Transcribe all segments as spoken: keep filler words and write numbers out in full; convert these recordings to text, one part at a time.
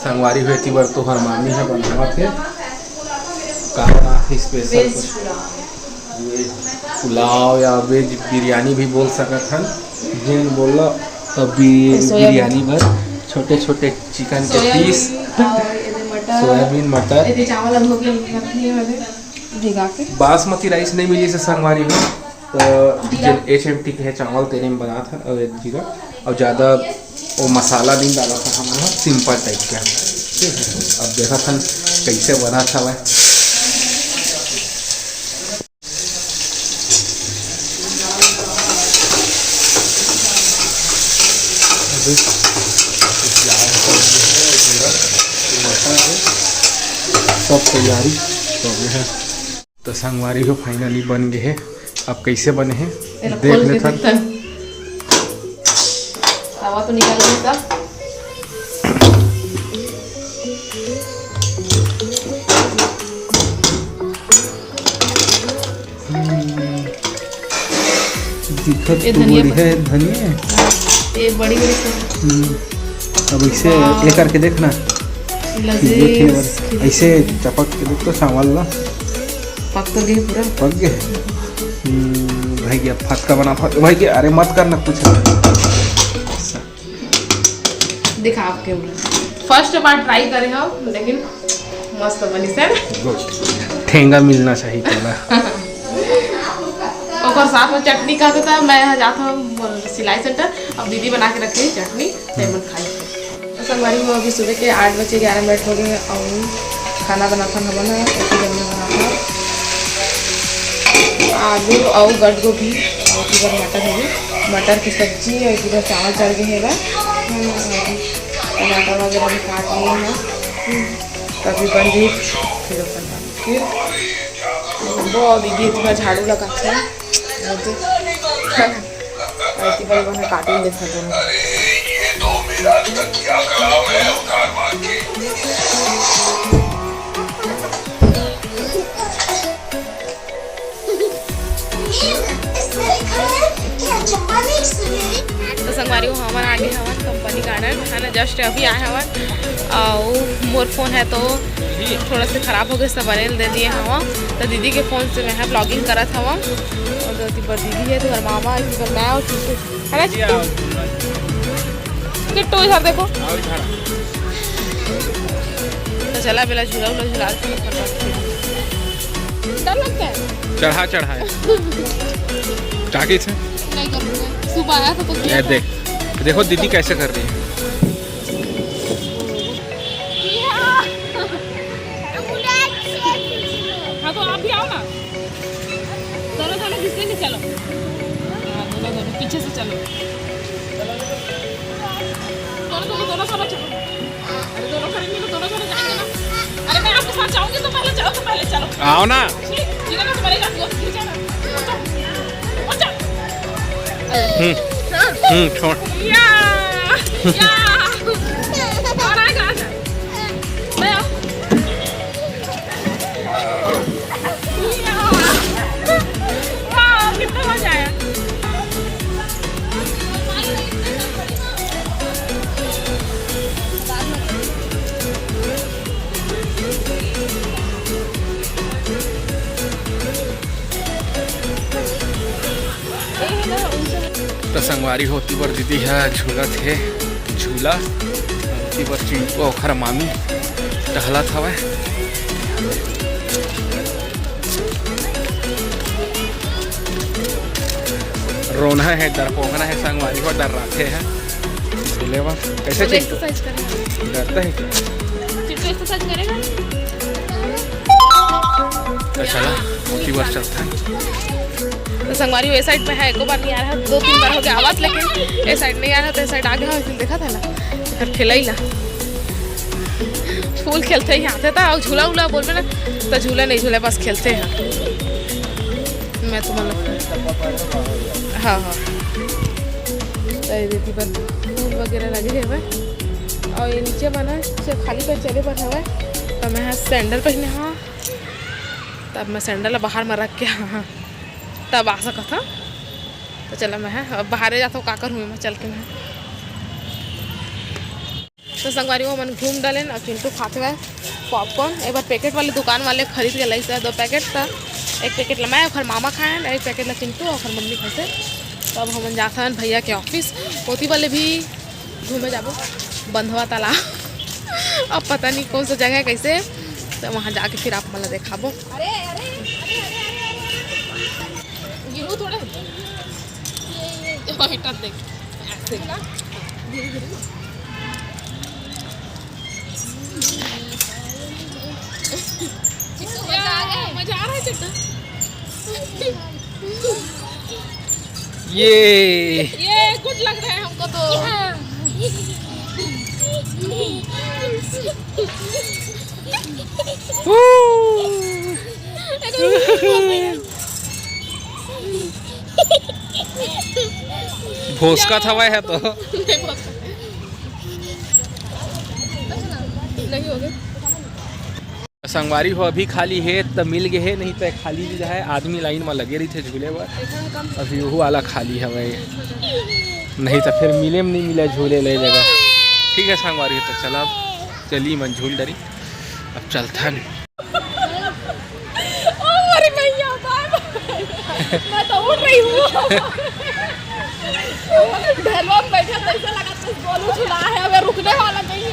संगवारी हो, एती बर तोहर मामी ह बनावत हे। का बनात हे स्पेशल कुछ? वेज पुलाव या वेज बिरयानी भी बोल सकत हन, जेन बोलना। अभी बिरयानी बर छोटे छोटे चिकन के पीस, सोयाबीन, मटर, सोयाबीन, मटर। बासमती राइस नहीं मिली से संगवारी हो, तो जेन एच एम टी के चावल तेने में बनात हन, अउ जीरा, अउ ज़्यादा वो मसाला नहीं डालत हन हमन ह, सिंपल टाइप के। ठीक है, अब देखत हन कैसे बनत हवय। सब तैयारी हो गए है। तो संगवारी हो, finally बन गए है। अब कैसे बने हैं, तेला देख खोल के लेथन। देखथन। तवा तो निकाल लेता। दिखत तो बढ़िया है धनिया। ये बड़ी बड़ी। अब इसे ये करके देखना। ऐसे चपक के देख तो चावल ला। पक तो गए पूरा। पक गए। भाई गया फटका बना, फट भाई गया। अरे मत करना कुछ। दिखा आपके। फर्स्ट बार ट्राई करे हो, लेकिन मस्त बनी सर। ठेंगा मिलना चाहिए ठेंगा। ओकर साथ में चटनी कहते था, मैं यहाँ जाता हूँ सिलाई सेंटर, अब दीदी बना के रखे चटनी, तो मैं खाई। तो संगवारी हो, अभी सुबह के आठ बजे ग्यारह मिनट हो गए और खाना बनाथन हमन ह। एक ही जन में बनाथन। आलू और गट गोभी और इधर मटर है, मटर की सब्जी और इधर चावल चढ़ गए हैं। टमाटर वगैरह भी काट लिए हैं। तभी बन रही फिर अपन फिर वो दीदी इतना झाड़ू लगाते हैं। अरे, ये तो मेरा तकिया कलाम है उधार मांग के। तो संगवारी हो, हमन आगे हवन कंपनी गार्डन, है ना, जस्ट अभी आए हवन। और मोर फोन है तो थोड़ा से खराब हो गए, सब बने दे दिए हवा। तो दीदी के फोन से मैं ब्लॉगिंग करत हवा। और दीदी है, तुम्हारे मामा, मैं और चिंटू। अरे किट्टू, इधर देखो। तो चला बेला झूला उला झूला। डर लगता है? चढ़ा चढ़ा है। जाके इसे। नहीं करूँगा। सुबह आया था तो ये देख, देखो दीदी कैसे कर रही है। हाँ, तो आप भी आओ ना। दोनों, दोनों घिसेंगे, चलो। हाँ, दोनों, दोनों पीछे से चलो। दोनों, दोनों, दोनों, दोनों चलो। अरे, दोनों करेंगे तो दोनों, दोनों जाएंगे ना। अरे, मैं आपके साथ जाऊंगी तो पहले चलो, तो पहले चलो। आओ ना। ठीक, जिधर ना तुम्हारे जाती हो, फिर जाना। अच्छा, अच्छा। हम्म। हम्म, छोड़। या, या। और आएगा, आएगा। मैं आओ। वाह, कितना मजा आया। तो संगवारी हो, ओती बर दीदी ह झूलत हे झूला, ओती बर चिंटू ओखर मामी टहलत हवय। रोना हे, डरपोकना हे संगवारी हो, डर्राथे हे झूले बर। कैसे चलो, चिंटू? एक्सरसाइज करेगा। डरता है क्या? चिंटू एक्सरसाइज करेगा। तो चला, ओती बर चलता है। तो संगवारी, ये साइड पे है, एको बार नहीं आ रहा, दो तीन बार हो गया आवाज, लेकिन ये साइड नहीं आ रहा, तो ये साइड आ गया, फिर देखा था ना, फिर खेला ही ना। फूल खेलते ही आते था, और झूला उला बोलबे ना, तो झूला नहीं झूला, बस खेलते हैं। मैं तो मतलब, हाँ, हाँ। तो ये देखी बस फूल वगैरह लगे हुए, और ये नीचे बना, सिर्फ खाली पैर चले बर हवय। तो मैं ह सैंडल पहने हव, तब मैं सैंडल ला बाहर में रख के, हाँ, हाँ, तब आ सकत हव। तो चला, मैं ह अब बाहरे जाथव, का करूँ मैं, चल के मैं संगवारी हो, हमन घूम डालेन अउ चिंटू खात हवय पॉपकॉर्न। एक बार पैकेट वाले दुकान वाले खरीद के लाइस हे दो पैकेट, त एक पैकेट ला मैं, ओखर मामा खाएन, एक पैकेट ला चिंटू अउ ओखर मम्मी खाइसे। त अब हमन जात हवन भैया के ऑफिस, ओती वाले भी घूमे जाबो बंधवा तालाब। अब पता नहीं कौन सा जगह है, कैसे, तो वहाँ जाके फिर आप मन ला देखाबो। अरे, अरे, अरे, अरे, अरे, अरे, अरे। गिरू थोड़े। ये, ये, ये, देख। ऐसे ना। धीरे, धीरे। चिट्टू, मजा आ गया? मजा आ रहा है चिट्टू? ये ये गुड लग रहा है हमको तो। भोसका थवा है तो। नहीं हो गया। संगवारी हो, अभी खाली हे त मिल गे हे, नहीं त खाली भी है, आदमी लाइन में लगे रहिथे झूले बर। अभी ओहू वाला खाली हवय, नहीं त फिर मिले में नहीं मिले झूले ले जगह। ठीक है संगवारी हो, तो चला, चली मन झूल डरी, अब चलथन। ओ, अरे भैया, बाय बाय। मैं तो उड़ रही हूँ। ढलवा में बैठे तो ऐसा लगा जैसे गोलू झूला है, अबे रुकने वाला नहीं है।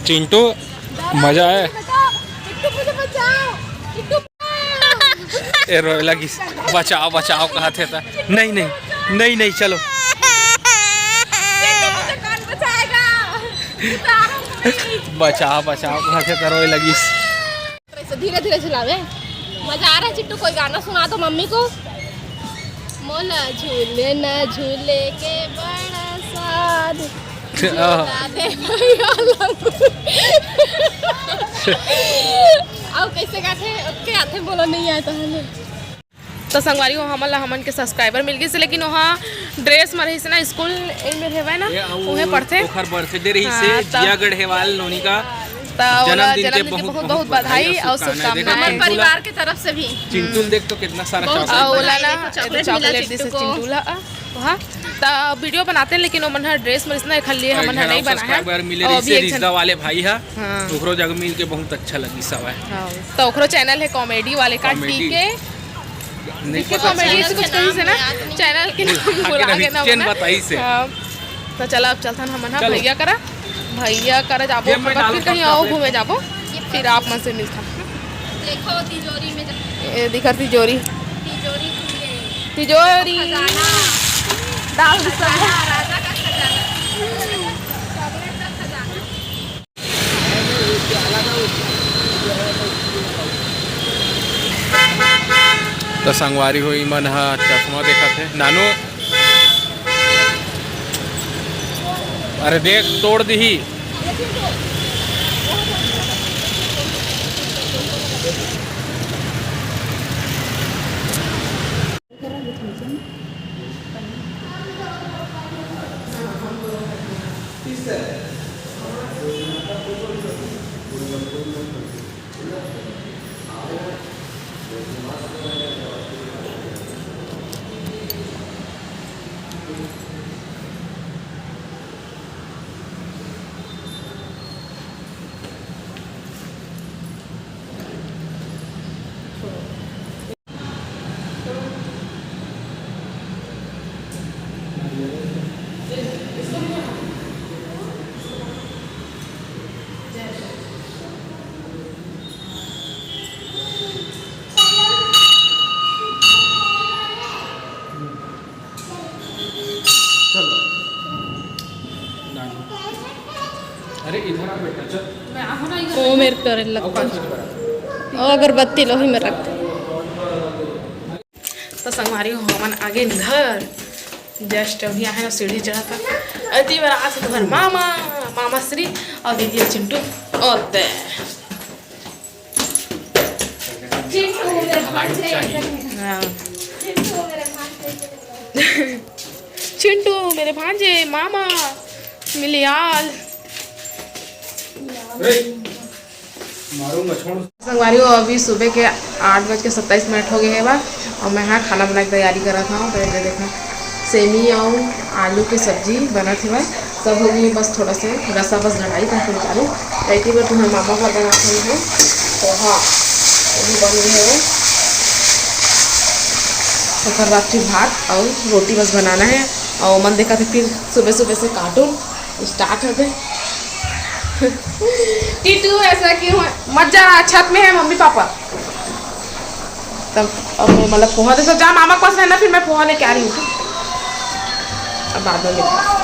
चिंटू, मजा आए? चिंटू, मुझे बचाओ। चिंटू। ए, रोए लगिस, बचाओ, बचाओ, कहा थे ता। नहीं, नहीं, नहीं, नहीं, चलो। चिंटू, मुझे कौन बचाएगा? बचाओ, बचाओ, कहा थे ता, रोए लगिस। ऐसे धीरे धीरे झुलावे। मजा आ रहा है चिट्टू, कोई गाना सुना दो मम्मी को। मोला झूले ना झूले के बड़ा स्वाद। झूला दे भैया लगू। अब कैसे गाथे? ओके, आथे बोलो, नहीं आए तो हमें। तो संगवारी हो, हमन ला हमन के सब्सक्राइबर मिल गइस, लेकिन ओहा ड्रेस में रहिस ना, स्कूल में हेवय ना, ये, उ, उहे पढ़थे। ओखर बर्थडे रहिस हाँ, हे, तब जिया गढ़ेवाल नोनी का त ओला जन्मदिन के जन्मदिन के बहुत, बहुत, बहुत बहुत बधाई बधाई और और शुभकामनाएं। शुभकामनाएं। देखो, हमारे चिंटू ला, परिवार के तरफ से भी। चिंटू ल देख तो कितना सारा बहुत चॉकलेट। अउ ओला ना, चॉकलेट मिला चॉकलेट जैसे चिंटू को। चिंटू ला, हाँ, त वीडियो बनाते हैं, लेकिन ओमन ह ड्रेस में रहिस ना, एखर लिए अरे हमन ह घर नहीं अउ बनाए हैं। सब्सक्राइबर मिले और रहिस अभी हे एक जन रिश्ता वाले भाई हा, हाँ। ओकरो जग मिल के बहुत अच्छा लगिस हवय। हाँ, त ओकरो चैनल है कॉमेडी वाले का, कॉमेडी। ठीक है। नहीं पता कॉमेडी से कुछ कहीं से ना, चैनल के नाम भुला के ना बताई से। हाँ। तो चला, अब चलथन हमन हा चलो। भैया करा, भैया करा जाबो, जेब में डालो, फिर कहीं आओ, घूमे जाबो, फिर आप मन से मिलथन। देखो तिजोरी में जा- ए, दिखर तिजोरी। तिजोरी खुल गई। तिजोरी। खजाना। डाल दे सब। खजाना, राजा का खजाना। चॉकलेट का खजाना। त संगवारी हो, इमन ह चश्मा देखत हे। नानू, अरे देख, तोड़ दिही। चलो। अरे इधर आ बेटा, चल। वो मेरे करे लगता है। ओ अगरबत्ती लोही में रख। तो संगवारी हो, हमन आगे घर, जस्ट अभी आहे ना सीढ़ी चढ़त। अति बार आज तुम्हार मामा, मामा श्री और दीदी चिंटू और ते। चिंटू मेरे भांजे। हाँ। चिंटू मेरे भांजे। चिंटू मेरे भांजे, मामा, मिलियाल। मारूंगा, छोड़। संगवारी हो, अभी सुबह के आठ बज के सत्ताईस मिनट हो गए हे बा, और मैं यहाँ खाना बनाए के तैयारी करत हूँ। तो ये देखो, सेमी अउ आलू के सब्जी बनत हवय, सब हो गई, बस थोड़ा से रसा बस डलाई, ताकि निकालू। तो इतनी बार तुम्हारे मामा का बना हूँ पोहा, वो भी बन गए हवय। ओकर बाद फिर भात और रोटी बस बनाना है। और मन देखा थे फिर सुबह सुबह से कार्टून स्टार्ट हो गए। टीटू ऐसा क्यों है? मत जा, छत में है मम्मी पापा। तब अब मैं मतलब पोहा, जैसे जा मामा के पास रहना, फिर मैं पोहा लेके आ रही हूँ। अब बाद में मिलते हैं।